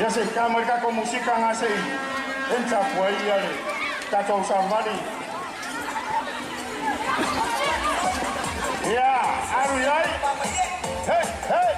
Ia se ka ko musika ngase encha puai ia le tatou savali. Ia, aru iai. Hey, hey.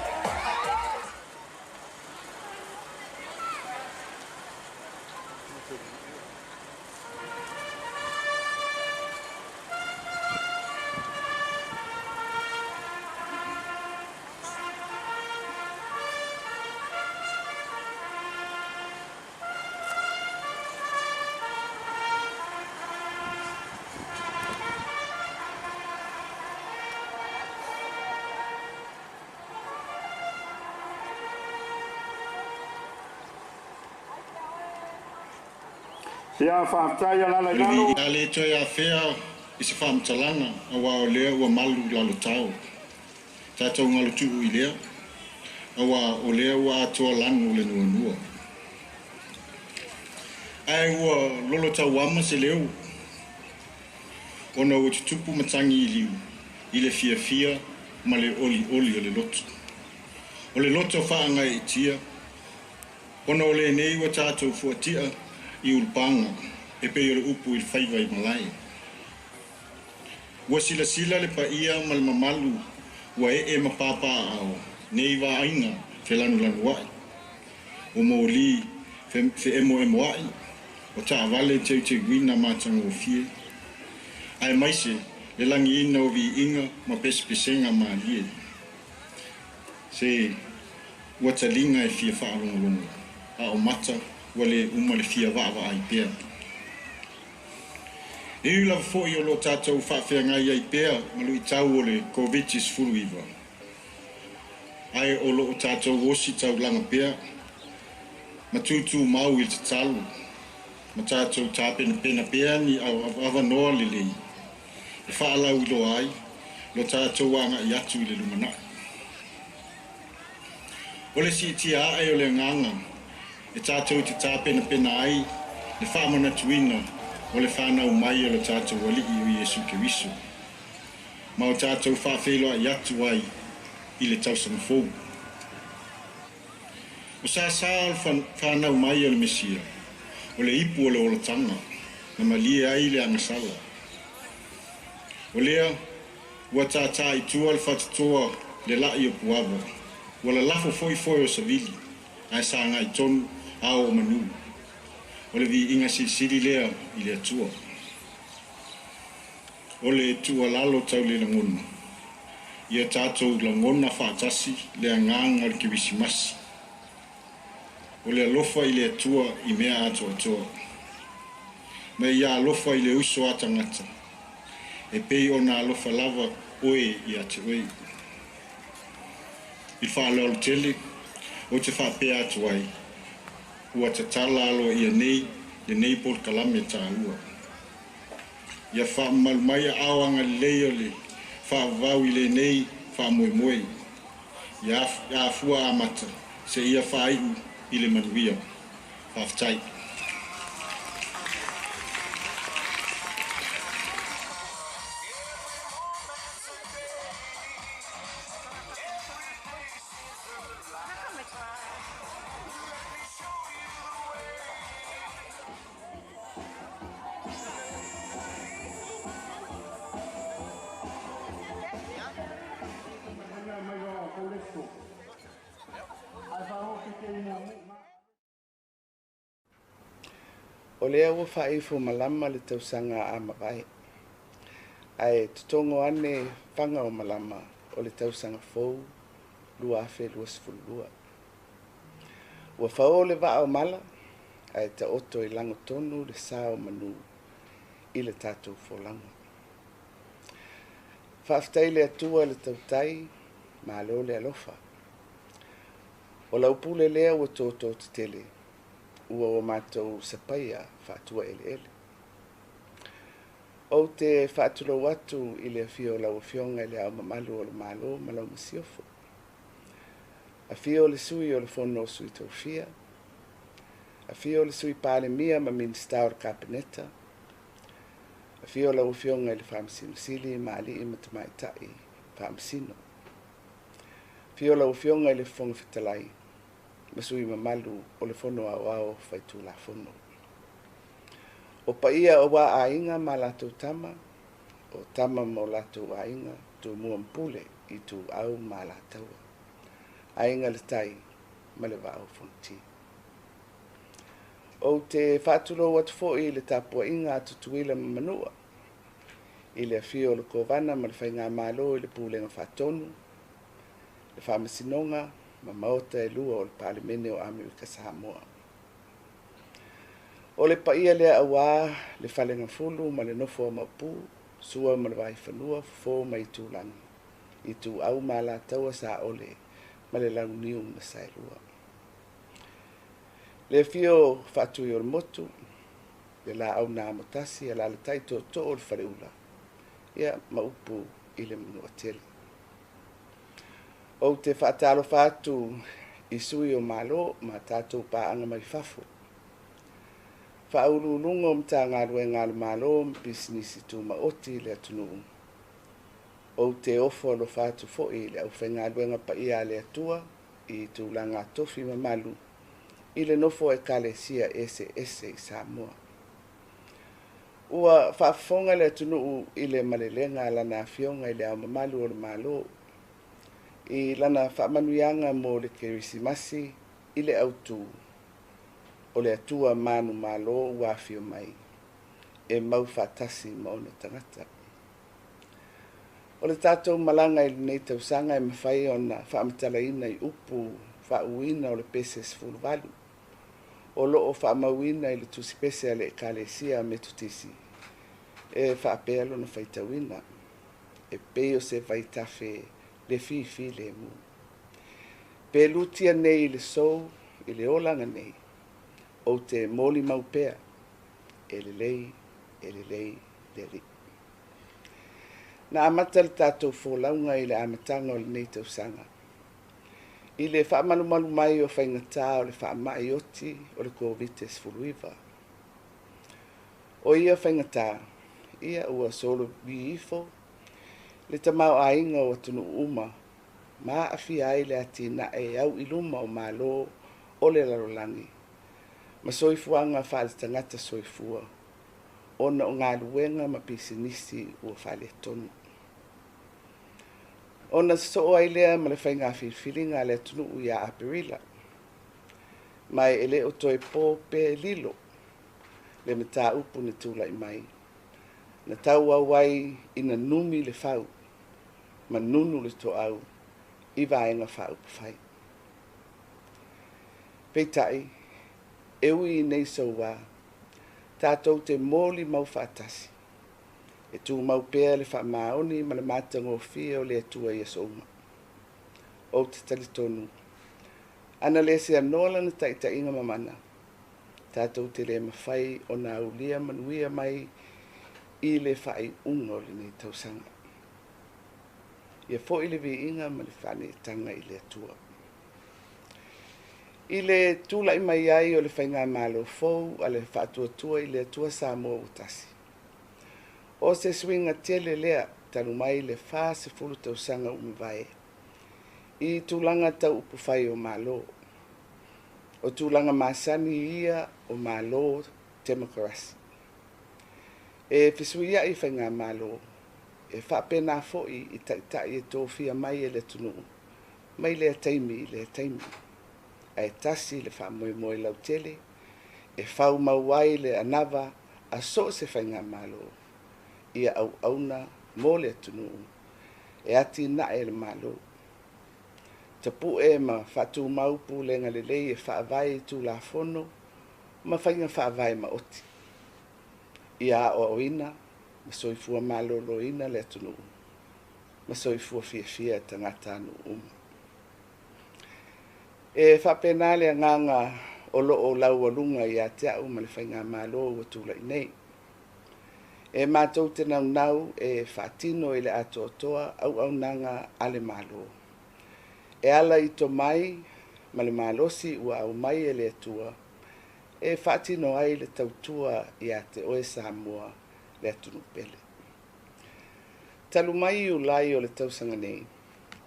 Ia faafetai alala i lalo. A le toe afea i se faamatalaga auā o lea ua malu i lalotao. Tatou galotu'u i lea, auā o lea ua atoa lanu o le nuanua. Ae ua lolo tauama se leo ona ua tutupu matagi i liu i le fiafia ma le olioli o le loto. O le loto faagaeetia ona o lenei ua tatou fuatia i ulupaga e pei o le upu i le faiva i malae. Ua silasila le paia ma le mamalu ua ee ma papaaao nei vaaiga felanulanuai, o moli feemoemoai, o taavale teuteuina matagofie, aemaise le lagiina o viiga ma pesepesega malie. Se ua taliga e fia faalogologo, a o mata ua le uma le fia vaavaai pea. E ui lava foi o loo tatou faafeagai ai pea ma luitau o le Koviti-19, ae o loo tatou osi taulaga pea ma tutumau i le tatalo ma tatou tapenapena pea ni avanoa lelei e faalauiloa ai lo tatou agai atu i le lumanai. O le siitia ae o le agaga e tatou te tapenapena ai le faamanatuina o le fanau mai o le tatou Alii o Iesu Keriso, ma o tatou faafeiloai atu ai i le tausaga fou. O sāsā o le fanau mai o le Mesia, o le ipu o le olataga, na malie ai le agasala. O lea ua tātā i tua le faatotoa le lai o Puava, ua lalafo foi foe o savili, ae sagai tonu ao o manu. O le viiga silisili lea i le Atua. O le tuualalo tau le lagona, ia tatou lagona faatasi le agaga o le Kerisimasi. O le alofa i le Atua i mea atoatoa. Ma ia alofa i le uso a tagata, e pei ona alofa lava oe ia te oe. I le faaaloalo tele, ou te faapea atu ai, ua tatala aloaia nei lenei polokalame taua. Ia faamamalu mai aao agalelei o le faavavau i lenei faamoemoe, ia afua amata seia faaiu i le manuia. Faafetai. O lea ua faaifo malama le tausaga a mavae, ae totogo ane faga o malama o le tausaga fou 2022. Ua fao le vaa o mala, ae taoto i lagotonu le sa o manu i le tatou folauga. Faafetai le Atua le tautai, malo le alofa. O lau pule lea ua tōtō tetele, ua o matou sapaia faatua eleele. Ou te faatulou atu i le afio o lau Afioga i le Ao Mamalu o le Malo ma lau Masiofo. Afio o le Sui o le Fono o Sui Tofia, afio o le Sui Palemia ma Minisita o le Kapeneta, afio lau Afioga i le Faamasino Sili ma alii ma tamaitai Faamasino. Afio lau Afioga i le Fofoga Fetalai ma sui mamalu o le Fono Aoao Faitulafono. O paia aua aiga ma latou tama, o tama ma o latou aiga, Tumua ma Pule, Ituau ma Alataua, Aiga i le Tai ma le Vaa o Fonoti. Ou te faatulou atu foi i le tapuaiga a Tutuila ma Manua, i le afio o le Kovana ma le Faigamalo i le Pulega Faatonu, le Faamasinoga ma Maota e lua o le Palemene o Amerika Samoa. O le paia lea aua le Falegafulu ma le nofo a Maopu, Sua ma le Vaifanua, Fofo ma Aitulagi, Ituau ma Alataua, Saole ma le Launiu na Saelua. Le afio Faatui o le Motu, le Laau na Amotasi, alaalatai tootoo o le Faleula, ia ma upu i le Manuatele. Ou te faatalofa atu i sui o Malo ma tatou paaga mai fafo. Faauluuluga o Matagaluega a le Malo ma Pisinisi Tumaoti i le atunuu. Ou te ofo alofa atu foi i le aufaigaluega paia a le Atua i tulaga tofi mamalu i le nofo a Ekalesia eseese i Samoa. Ua faafofoga le atunuu i le malelega a Lana Afioga i Le Ao Mamalu o le Malo i lana faamanuiaga mo le Kerisimasi i le autu, o le Atua manumalo ua afio mai e mau faatasi ma ona tagata. O le tatou malaga i lenei tausaga e mafai ona faamatalaina i upu faauuina o le pese 18 o loo faamauina i le tusipese a le Ekalesia Metotisi e faapea lona faitauina, e pei o se vaitafe le fifilemu. Pe lutia nei i le sou i le olaga nei, ou te molimau pea, e lelei, e lelei le Alii. Na amata le tatou folauga i le amataga o lenei tausaga i le faamalumalu mai o faigata o le faamai oti o le Koviti-19. O ia faigata, ia ua sologi ifo le tamaoaiga o atunuu uma ma aafia ai le atinae au i luma o Malo o le lalolagi ma soifuaga faale-tagata soifua ona o galuega ma pisinisi ua faaletonu. Ona sosoo ai lea ma le faiga filifiliga a le atunuu ia Aperila, ma e le o toe po pe lilo le mataupu na tulai mai, na tauau ai ina numi le fau ma nunu le toau i Vaega Faaupufai. Peitai, e ui i nei soua, tatou te molimau faatasi, e tumau pea le faamaoni ma le matagofie o le Atua i aso uma. Ou te talitonu, ana le seanoa lana taitaiga mamana, tatou te le mafai ona aulia manuia mai i le faaiuga o lenei tausaga. Ia foi le viiga ma le faaneetaga i le Atua. I le tulai mai ai o le faigamalo fou a le Faatuatua i le Atua Samoa ua tasi, o se suiga tele lea talu mai le 40 tausaga ua mavae i tulaga tau upufai o Malo. O tulaga masani ia o Malo temokarasi. E fesuiai faigamalo, e faapena foi i taitai e tofia mai e le atunuu mai lea taimi i lea taimi. Ae tasi le faamoemoe lautele e faumau ai le anava a so o se faigamalo ia auauna mo le atunuu e atinae e le Malo. Tapu'e ma faatumau pulega lelei e faavae i Tulafono ma faiga faavae maoti. Ia aoaoina ma soifua maloloina le atunuu ma soifua fiafia tagatanuu uma. E faapena le agaga o lo o laualuga ia te au ma le faigamalo ua tulai nei. E matou te naunau e faatino i le atoatoa auaunaga a le Malo e ala i tomai ma le malosi ua aumai e le Atua e faatino ai le tautua ia te oe Samoa le atunuu pele. Talu mai Iulai o le tausaga nei,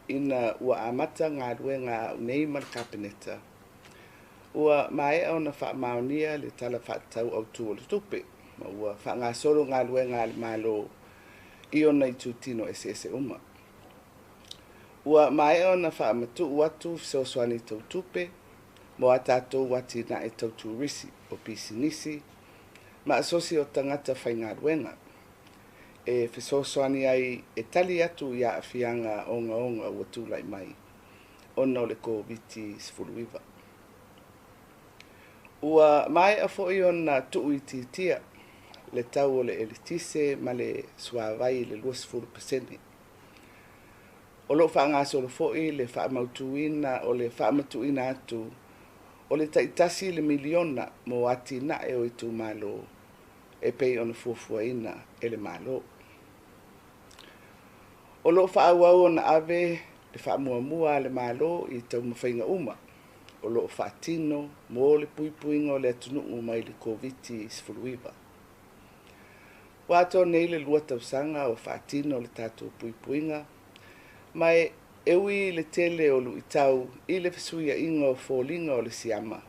ina ua amata galuega a au nei ma le Kapeneta, ua maea ona faamaonia le Tala Faatatau Autu o le Tupe, ma ua faagasolo galuega a le Malo i ona itutino eseese uma. Ua maea ona faamatuu atu fesoasoani tau tupe mo a tatou atinae tau turisi, o pisinisi ma asosi o tagata faigaluega e fesoasoani ai e tali atu i aafiaga ogaoga ua tulai mai ona o le Koviti-19. Ua maea foi ona tuuitiitia le tau o le eletise ma le suavai i le 20%. O lo o faagasolo foi le faamautuina o le faamatuuina atu o le tai $1 miliona mo atinae o itumalo e pei ona fuafuaina e le Malo. O lo o faaauau ona ave le faamuamua a le Malo i taumafaiga uma o loo faatino mo le puipuiga o le atunuu mai le Koviti-19. Ua atoa nei le 2 tausaga o faatino le tatou puipuiga, ma e ui i le tele o luitau i le fesuiaiga o foliga o le siama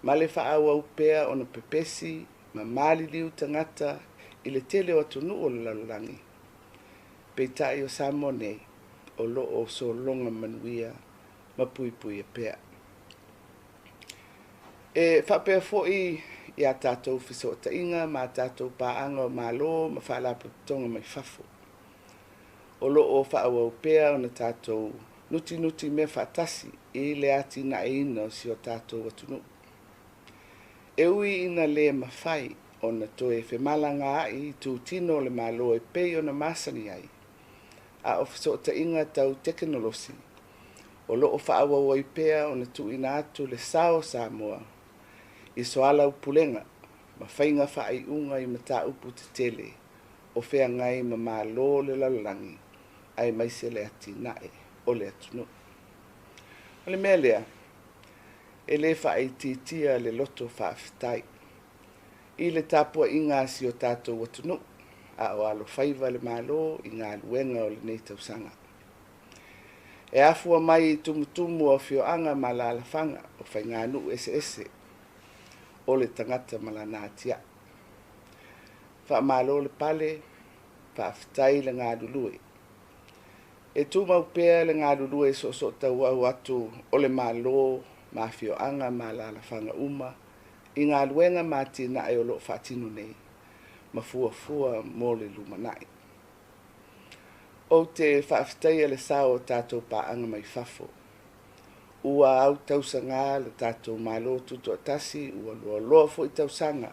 ma le faaauau pea ona pepesi ma maliliu tagata i le tele o atunuu o le lalolagi, peitai o Samoa nei o loo sologa manuia ma puipuia pea. E faapea foi ia tatou fesootaiga ma tatou paaga o Malo ma Faalapotopotoga mai fafo, o loo faaauau pea ona tatou nutinutimea faatasi i le atinaeina o si o tatou atunuu. E ui ina le mafai ona toe femalagaai i tutino o le Malo e pei ona masani ai, a o fesootaiga tau tekenolosi o loo faaauau ai pea ona tuuina atu le sao o Samoa i soalaupulega ma faiga faaiuga i mataupu tetele o feagai ma Malo o le lalolagi aemaise le atinae o le atunuu. O le mea lea, e le faaitiitia le loto faafetai i le tapuaiga a si o tatou atunuu a o alofaiva le Malo i galuega o lenei tausaga. E afua mai i tumutumu o afioaga ma alaalafaga o faiganuu eseese o le tagata ma lana atiae. Faamalo le pale, faafetai le galulue. E tumau pea le galulue soosootauau atu o le Malo ma afioaga ma alaalafaga uma i galuega ma atinae o loo faatino nei ma fuafua mo le lumanai. Ou te faafetaia le sao o tatou paaga mai fafo, ua autausaga le tatou Malo Tutoatasi, ua loaloa foi tausaga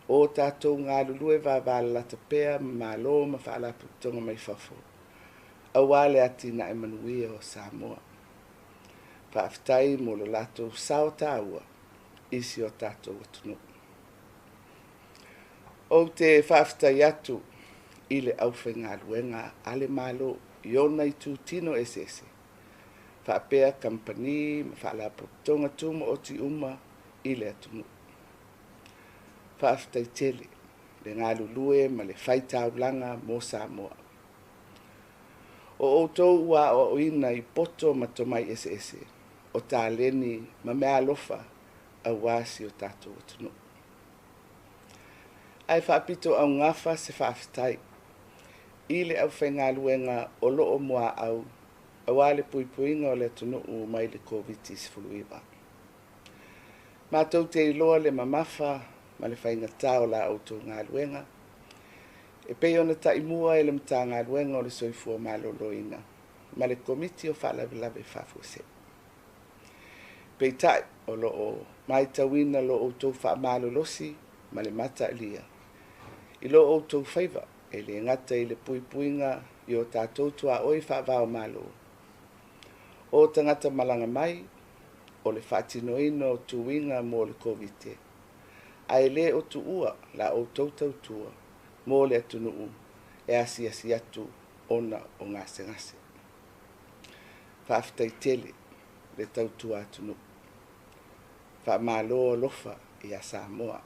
o tatou galulue vavalalata pea ma Malo ma Faalapotopotoga mai fafo aua le atinae manuia o Samoa. Faafetai mo le latou sao taua i si o tatou atunuu. Ou te faafetai atu i le aufaigaluega a le Malo i ona itutino eseese faapea kamupani ma faalapotopotoga tumaoti uma i le atunuu. Faafetai tele le galulue ma le faitaulaga mo Samoa. O outou ua aoaoina i poto ma tomai eseese o taleni ma meaalofa aua si o tatou atunuu. Ae faapito augafa se faafetai i le aufaigaluega o loo muaau aua le puipuiga o le atunuu mai le Koviti-19. Matou te iloa le mamafa ma le faigata o la outou galuega e pei ona taimua e le Matagaluega o le Soifua Maloloina ma le Komiti o Faalavelave Faafuasei. Peitai o loo matauina lo outou faamalolosi ma le mataalia i lo outou faiva, e le gata i le puipuiga i o tatou tuaoi faava-o-Malo, o tagata malaga mai, o le faatinoina o tuiga mo le Koviti, ae le o tuua la outou tautua mo le atunuu e asiasi atu ona o gasegase. Faafetai tele le tautua atunuu. Faamalo alofa ia Samoa.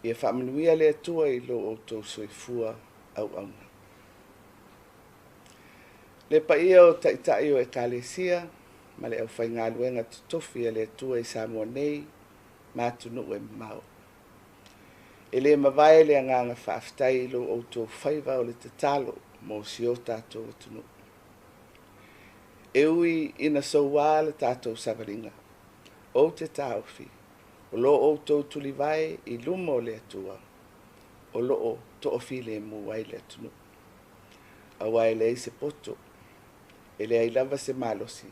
Ia faamanuia le Atua i lo outou soifua auauna. Le paia o Taitai o Ekalesia ma le aufaigaluega totofi a le Atua i Samoa nei ma atunuu e mamao. E le mavae le agaga faafetai i lo outou faiva o le tatalo mo si o tatou atunuu. E ui ina soua le tatou savaliga, ou te taofi o lo outou tulivae i luma o le Atua o loo toafilemu ai le atunuu. Aua e leai se poto, e leai lava se malosi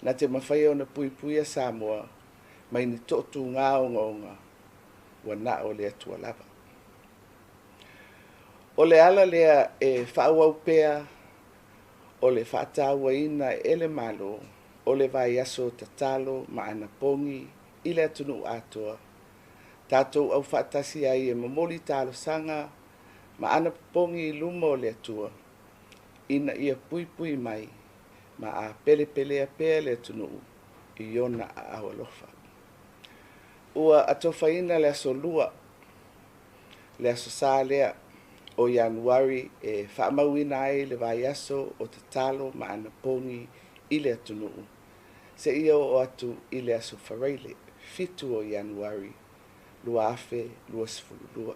na te mafai ona puipuia Samoa mai ni toatuga ogaoga, ua na o le Atua lava. O le ala lea e faaauau pea o le faatauaina e le Malo o le vaiaso tatalo ma anapogi i le atunuu atoa, tatou aufaatasi ai e momoli talosaga ma anapopogi i luma o le Atua ina ia puipui mai ma apelepelea pea le atunuu i ona aao alofa. Ua atofaina le aso Lua, le aso Sa lea o Ianuari e faamauina ai le vaiaso o tatalo ma anapogi i le atunuu, seia oo atu i le aso Faraile, 7 o Ianuari 2022.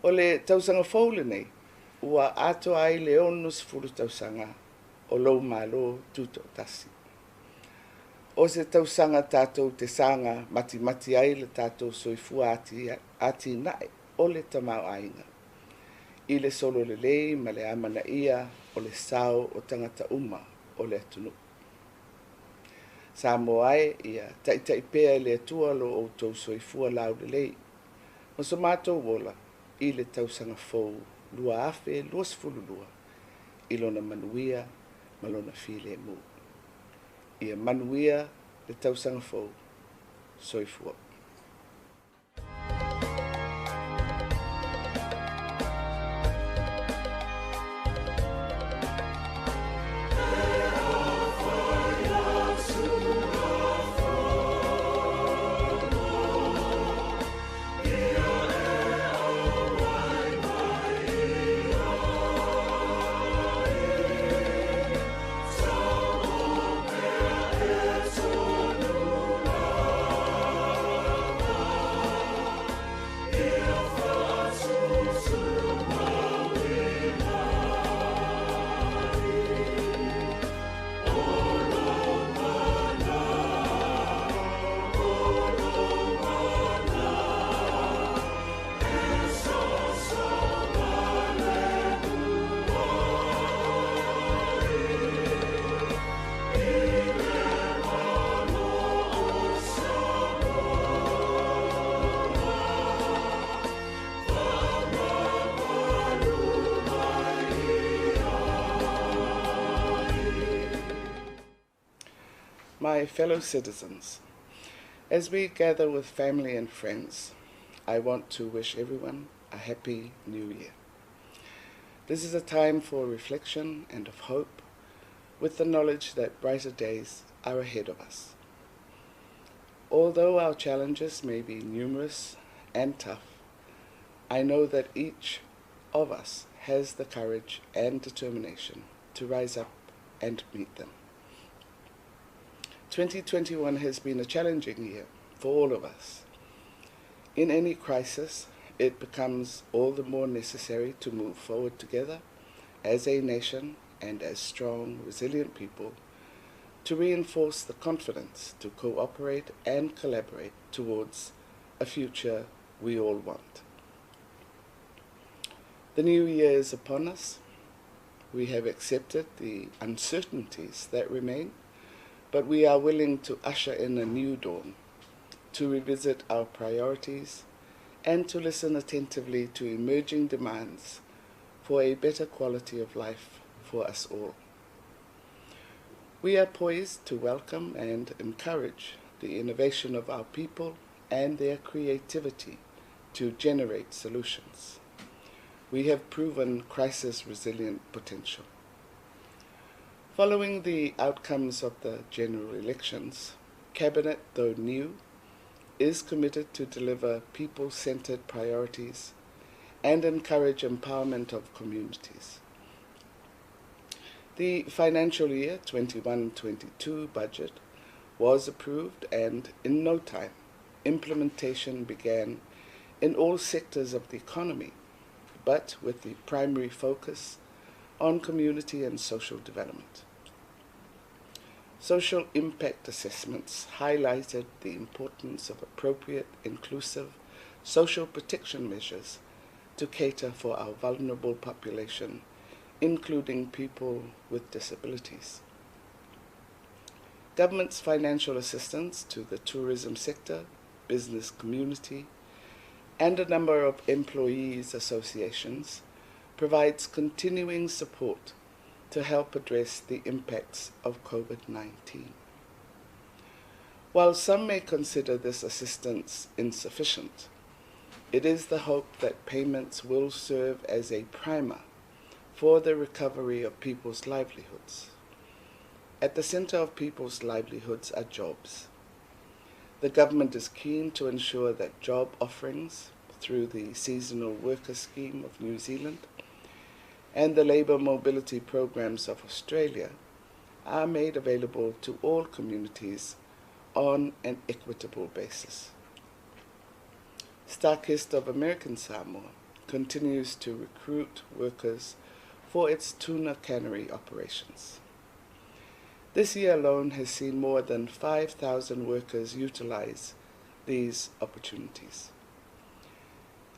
O le tausaga fou lenei, ua atoa ai le 60 tausaga o lou Malo Tutoatasi. O se tausaga tatou te saga matimati ai le tatou soifua atinae o le tamaoaiga i le sololelei ma le amanaia o le sao o tagata uma o le atunuu. Samoa e, ia taitai pea e le Atua lo outou soifua laulelei ma so matou ola i le tausaga fou 2022 i lona manuia ma lona filemu. Ia manuia le tausaga fou. Soifua. My fellow citizens, as we gather with family and friends, I want to wish everyone a happy new year. This is a time for reflection and of hope, with the knowledge that brighter days are ahead of us. Although our challenges may be numerous and tough, I know that each of us has the courage and determination to rise up and meet them. 2021 has been a challenging year for all of us. In any crisis, it becomes all the more necessary to move forward together as a nation and as strong, resilient people to reinforce the confidence to cooperate and collaborate towards a future we all want. The new year is upon us. We have accepted the uncertainties that remain, but we are willing to usher in a new dawn, to revisit our priorities, and to listen attentively to emerging demands for a better quality of life for us all. We are poised to welcome and encourage the innovation of our people and their creativity to generate solutions. We have proven crisis-resilient potential. Following the outcomes of the general elections, Cabinet, though new, is committed to deliver people-centered priorities and encourage empowerment of communities. The financial year 21-22 budget was approved, and in no time, implementation began in all sectors of the economy, but with the primary focus on community and social development. Social impact assessments highlighted the importance of appropriate, inclusive social protection measures to cater for our vulnerable population, including people with disabilities. Government's financial assistance to the tourism sector, business community, and a number of employees' associations provides continuing support to help address the impacts of COVID-19. While some may consider this assistance insufficient, it is the hope that payments will serve as a primer for the recovery of people's livelihoods. At the center of people's livelihoods are jobs. The government is keen to ensure that job offerings through the Seasonal Worker Scheme of New Zealand and the Labour Mobility Programs of Australia are made available to all communities on an equitable basis. StarKist of American Samoa continues to recruit workers for its tuna cannery operations. This year alone has seen more than 5,000 workers utilize these opportunities.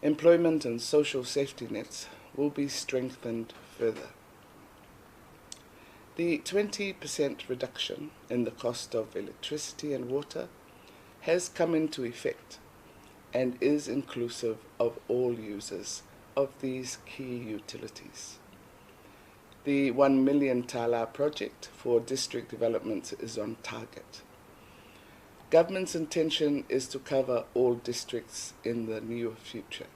Employment and social safety nets will be strengthened further. The 20% reduction in the cost of electricity and water has come into effect and is inclusive of all users of these key utilities. The 1 million tala project for district development is on target. Government's intention is to cover all districts in the near future.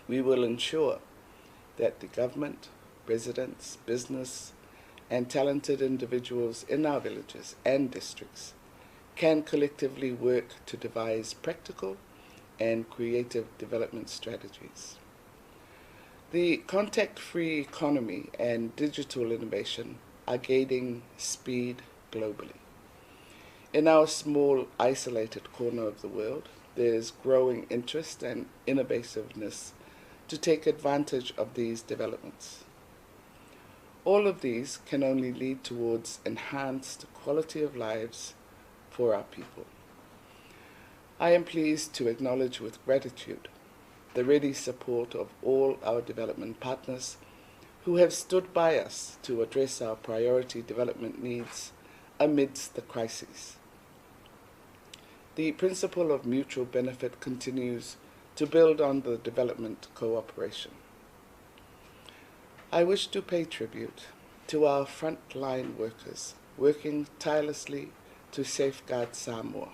We will ensure that the government, residents, business, and talented individuals in our villages and districts can collectively work to devise practical and creative development strategies. The contact-free economy and digital innovation are gaining speed globally. In our small, isolated corner of the world, there is growing interest and innovativeness to take advantage of these developments. All of these can only lead towards enhanced quality of lives for our people. I am pleased to acknowledge with gratitude the ready support of all our development partners who have stood by us to address our priority development needs amidst the crises. The principle of mutual benefit continues to build on the development cooperation. I wish to pay tribute to our frontline workers working tirelessly to safeguard Samoa.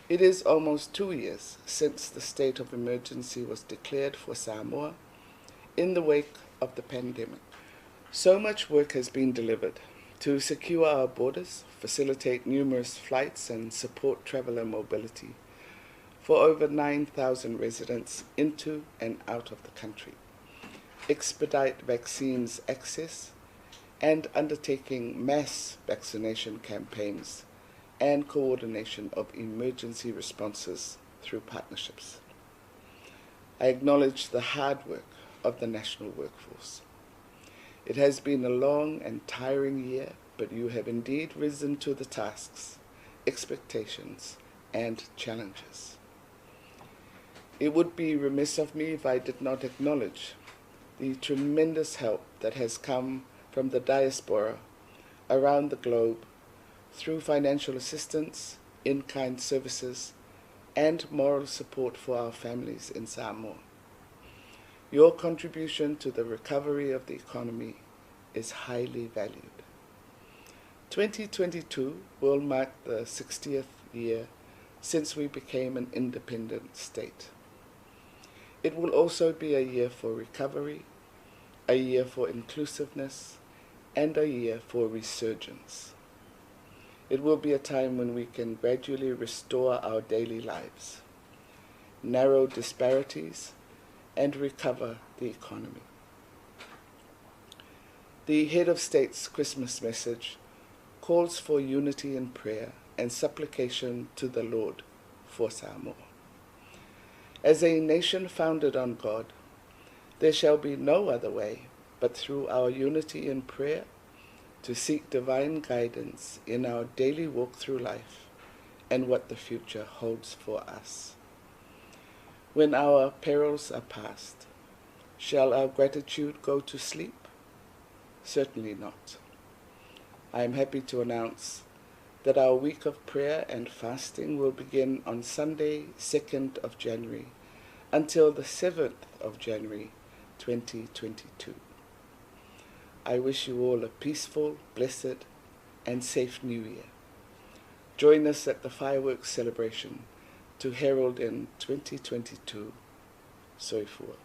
It is almost 2 years since the state of emergency was declared for Samoa in the wake of the pandemic. So much work has been delivered to secure our borders, facilitate numerous flights, and support traveller mobility for over 9,000 residents into and out of the country, expedite vaccines access, and undertaking mass vaccination campaigns and coordination of emergency responses through partnerships. I acknowledge the hard work of the national workforce. It has been a long and tiring year, but you have indeed risen to the tasks, expectations, and challenges. It would be remiss of me if I did not acknowledge the tremendous help that has come from the diaspora around the globe through financial assistance, in-kind services, and moral support for our families in Samoa. Your contribution to the recovery of the economy is highly valued. 2022 will mark the 60th year since we became an independent state. It will also be a year for recovery, a year for inclusiveness, and a year for resurgence. It will be a time when we can gradually restore our daily lives, narrow disparities, and recover the economy. The head of state's Christmas message calls for unity in prayer and supplication to the Lord for Samoa. As a nation founded on God, there shall be no other way but through our unity in prayer to seek divine guidance in our daily walk through life and what the future holds for us. When our perils are past, shall our gratitude go to sleep? Certainly not. I am happy to announce that our week of prayer and fasting will begin on Sunday, 2nd of January, until the 7th of January, 2022. I wish you all a peaceful, blessed, and safe New Year. Join us at the fireworks celebration to herald in 2022. Soifua.